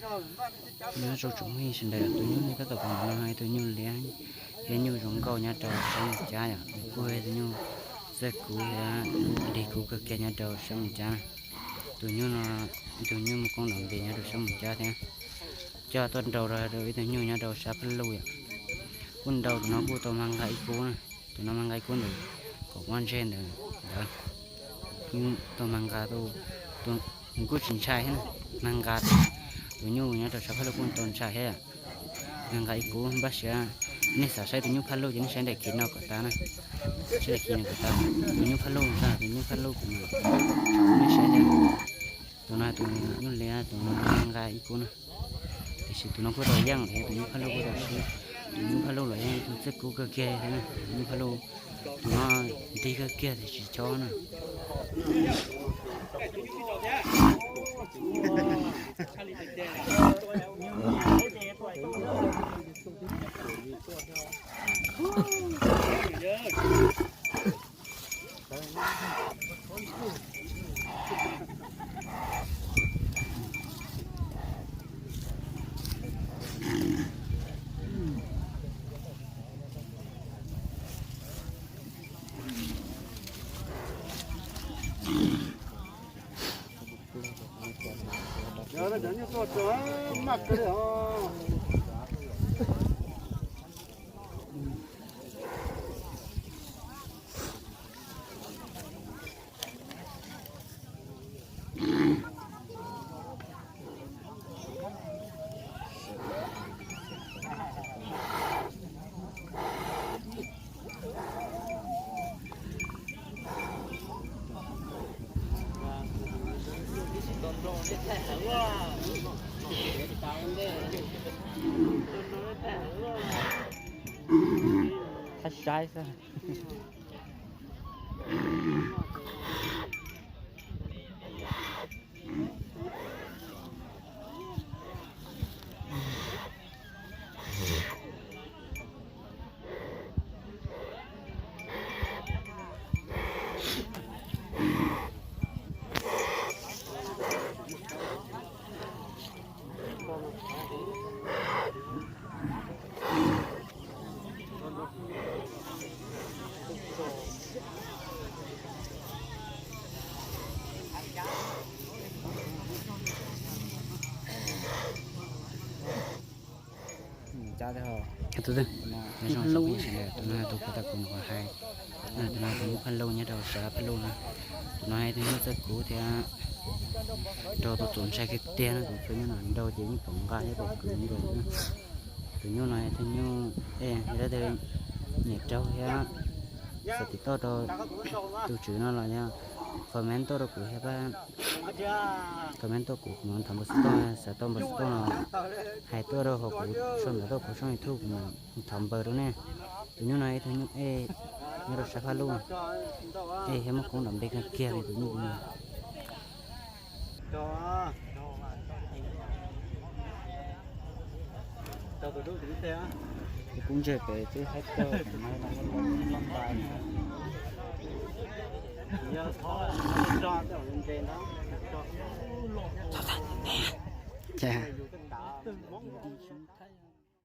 Nyob zoo tsoom phooj ywg sawv daws, tus nyuj nej tab tom pom no yog tus nyuj liab thiab nyuj zoo nkauj nyob rau sab Moos Cab yom. Nws kuj yog tus nyuj txawj kuv thiab dig kuv kawg kiag nyob rau sab Moos Cab na. Tus nyuj no, tus nyuj muaj koob nrov npe nyob rau sab Moos Cab thiab. Coj tuaj nrau rau ib tug nyuj nyob rau sab Phaj Luj yom. Kuj nrau tus no kuj tau mag nqa ib kub na. Tus no mag nqa ib kub ntawm kaum ob ntseg ntawd, tau mag nqa, nws kuj tsis ntshai thiab na. Mag nqa, tus nyuj nyob rau sab Phaj Luj kuj tau ntshai thiab. Mag nqa ib kub npaj siab, nej xav saib tus nyuj Phaj Luj ces nej saib daim khiv no kom tas na. Saib daim khiv no kom tas, tus nyuj Phaj Luj, tus nyuj Phaj Luj kuv mam nej saib thiab. Tus no tus nyuj liab, tus no mag nqa ib kub na. Tiam sis tus no kuj tau yeej thiab, tus nyuj Phaj Luj kuj tau swb. Tus nyuj Phaj Luj los yog tus txawj kuv kawg kiag thiab na. Tus nyuj Phaj Luj, tus no dig kawg kiag tiam sis chob na. Thaj saib xwb. Tus, tus, tus no tus kuv tau kuv mus hais, tus no tus nyuj Phaj Luj nyob rau sab Phaj Luj na. Tus no yog tus nyuj txawj kuv thiab rau tus txaus ntshai kiag tiag no, tus nyuj no nrau ces yeej pom nqa thiab pom kwv nkaus. Tus nyuj no yog tus nyuj, es yog leej twg nyiam raug thiab xav tiv tauj rau tus tswv no los yog comment tuaj rau kuv thiab pab, comment tuaj kuv, kuv mam thov npawb xov tooj, xav tau npawb xov tooj no hais tuaj rau hauv kuv sau ntawv tuaj kuv tshooj YouTube kuv mam thov npawb rau nej. Tus nyuj no yog ib tug nyuj ej nyob rau sab Phaj Luj, ej thiab muaj koob nrov npe kawg kiag li tus nyuj no. Kuv ntseg pem twb haib tag, ces